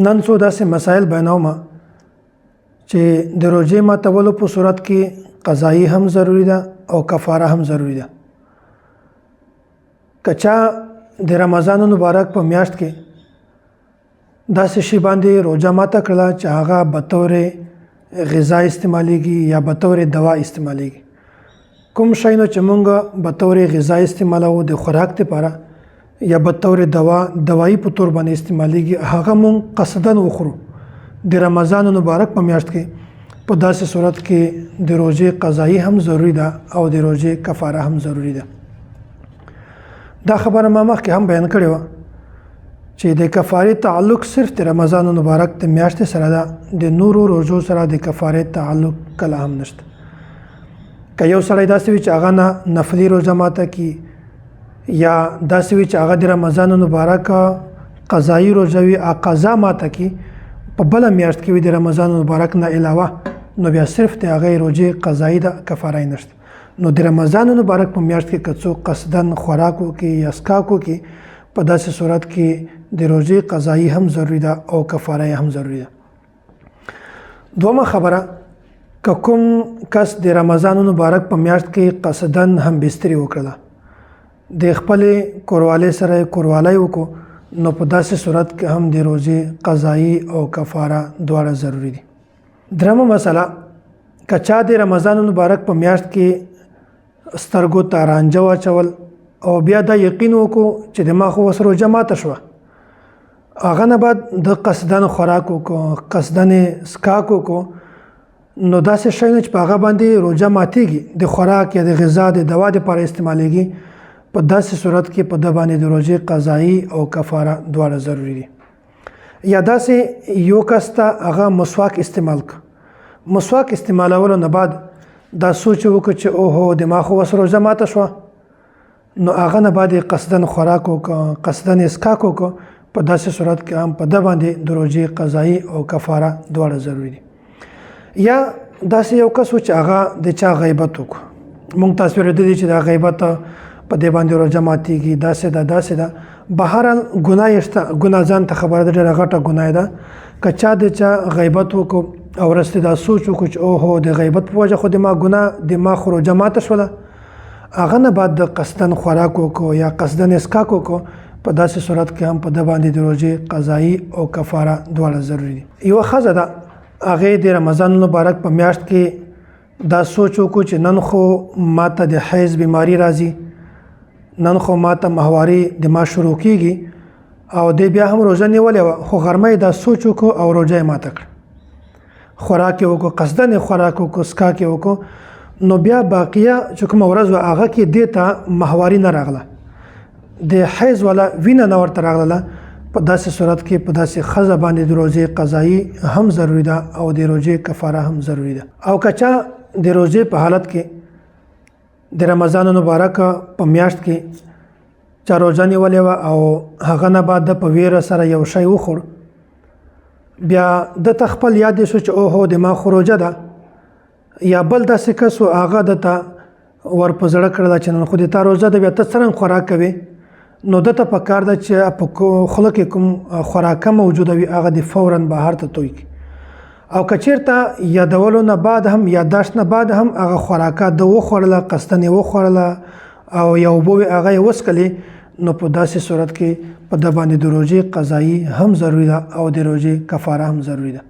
نن څو داسې مسایل بیانوم چې د روژې ماتولو په صورت کې قضایي هم ضروري ده او کفاره هم ضروري ده. که چا د رمضان مبارک په میاشت کې داسې شی باندې روژه ماته کړله چې هغه بطور غذا استعمالیږي یا بطور دوا استعمالیږي، کوم شی نو چې مونږ بطور غذا استعمالوو د خوراک لپاره یا بطور دوا دوایي په تور باندې استعمالیږي، هغه مونږ قصداً وخورو د رمضان مبارک په میاشت کې، په داسې صورت کې د روژې قضایي هم ضروري ده او د روژې کفاره هم ضروري ده. دا خبره ما مخکې هم بیان کړې وه چې د کفارې تعلق صرف د رمضان مبارک د میاشتې سره ده، د نورو روژو سره د کفارې تعلق کله هم نشته. که یو سړی داسې وي چې هغه نه نفلي روژه ماته کړي یا داسې وي چې هغه د رمضان مبارک قضایي روژه وي، قضا ماته کړي په بله میاشت کې وي د رمضان مبارک نه علاوه، نو بیا صرف د هغې روژې قضایي ده، کفاره یې نشته. نو د رمضان مبارک په میاشت کې که څوک قصداً خوراک وکړي یا څښاک وکړي، په داسې صورت کې د روژې قضایي هم ضروري ده او کفاره یې هم ضروري ده. دومه خبره، که کوم کس د رمضان مبارک په میاشت کې قصداً هم بستري وکړله، د خپلې کوروالۍ سره یې کوروالی وکړو، نو په داسې صورت کې هم د روژې قضایي او کفاره دواړه ضروري دي. درېیمه مسله، که چا د رمضان مبارک په میاشت کې سترګو ته رانجه واچول او بیا دا یقین وکړو چې د ما خو اوس روژه ماته شوه، هغه نه بعد د قصداً خوراک وکړو، قصداً یې څښاک وکړو، نو داسې شی نه چې په هغه باندې روژه ماتېږي، د خوراک یا د غذا د دوا دپاره استعمالېږي، په داسې صورت کې په ده باندې د روژې قضایي او کفاره دواړه ضروري دي. یا داسې یو کس ته هغه مسواک استعمال کړ، مسواک استعمالولو نه بعد دا سوچ وکړ چې اوهو د ما خو اوس روژه ماته شوه، نو هغه نه بعد یې قصداً خوراک وکړ، قصداً یې څښاک وکړ، په داسې صورت کې هم په ده باندې د روژې قضایي او کفاره دواړه ضروري دي. یا داسې یو کس و چې هغه د چا غیبت وکړو، مونږ تاسو اورېدلي چې دا غیبت په دې باندې روژه ماتېږي، داسې ده داسې ده، بهرحال ګناه یې شته، ګناه ځان ته خبره ده، ډېره غټه ګناه ده. که چا د چا غیبت وکړو او وروسته دا سوچ وکړو چې اوهو د غیبت په وجه خو د ما ګناه، د ما خو روژه ماته شوله، هغه نه بعد د قصداً خوراک وکړو یا قصداً یې څښاک وکړو، په داسې صورت کې هم په ده باندې د روژې قضایي او کفاره دواړه ضروري دي. یوه ښځه ده، هغې د رمضان مبارک په میاشت کې دا سوچ وکړو چې نن خو ما ته د حیض بیماری راځي، نن خو ما ته ماهواري د ما شروع کیږي، او دې بیا هم روژه نیولې وه، خو غرمه یې دا سوچ وکړو او روژه یې ماته کړه، خوراک یې وکړو، قصداً یې خوراک وکړو، څښاک یې وکړو، نو بیا باقیه چې کومه ورځ وه هغه کې دې ته ماهواري نه راغله، د حیض والا وینه نه ورته راغله، په داسې صورت کې په داسې ښځه باندې د روژې قضایي هم ضروري ده او د روژې کفاره هم ضروري ده. او که چا د روژې په حالت کې د رمضان مبارک په میاشت کې چا روژه نیولې وه او هغه نه بعد د په ویره سره یو شی وخوړ، بیا ده ته خپل یاد شو چې اوهو د ما خو روژه ده، یا بل داسې کس و هغه ده ته ور په زړه کړله چې نن خو د تا روژه ده، بیا ته څرنګه خوراک کوې، نو ده ته پکار ده چې په خوله کې کوم خوراکه موجوده وي هغه دې فوراً بهر ته توی کړي، او که چېرته یادولو نه بعد هم، یادداشت نه بعد هم هغه خوراکه ده وخوړله، قصداً یې وخوړله او یا اوبه وې هغه یې وڅښلې، نو په داسې صورت کې په ده باندې د روژې قضایي هم ضروري ده او د روژې کفاره هم ضروري ده.